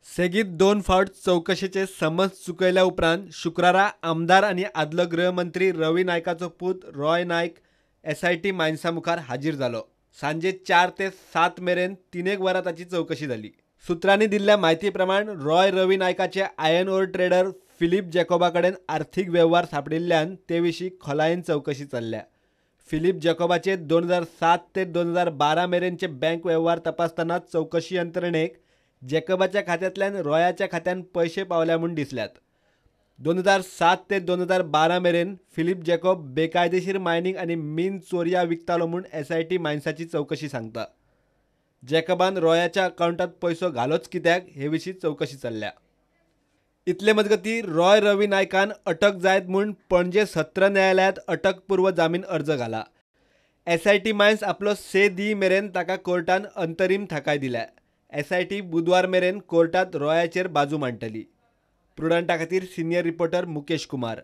सेगीत 2 फावट चवकशेचे समज चुकयल्या उपरांत शुक्रारा आमदार आनी आदलो गृहमंत्री रवी नायकाचो पूत रॉय नायक एसआयटी मायन्सा मुखार हाजीर जालो. सांजे 4 ते 7 मेरेन 3 वरां ताची चवकशी जाली. सुत्रांनी दिल्ल्या म्हायती प्रमाण रॉय रवी नायकाचे आयर्न ओर ट्रेडर फिलीप जॅकोबा कडेन आर्थिक वेव्हार सांपडिल्ल्यान ते विशीं खोलायेन चवकशी चल्ल्या. फिलीप जॅकोबाचे 2007 ते 2012 मेरेनचे बँक वेव्हार तपासतना चवकशी यंत्रणेक जॅकबाच्या खात्यांतल्यान रॉयाच्या खात्यान पयशे पावल्या म्हूण दिसल्यात. 2007 ते 2012 मेरेन फिलीप जॅकब बेकायदेशीर मायनिंग आनी मीन चोरया विकतालो म्हूण एसआयटी मायन्साची चवकशी सांगता. जॅकबान रॉयाच्या अकाउंटात पयसो घालोच कित्याक हे विशीं चवकशी चल्ल्या. इतले मजगती रॉय रवी नायकान अटक जायत म्हूण पणजे सत्र न्यायालयांत अटकपूर्व जामीन अर्ज घाला. एसआयटी मायन्स आपलो से दी मेरेन ताका कोर्टान अंतरीम थाकाय दिल्या. एसआयटी बुधवार मेरेन कोर्टात रॉयाचेर बाजू मांडटली. प्रुडंटा खातीर सिनियर रिपोर्टर मुकेश कुमार.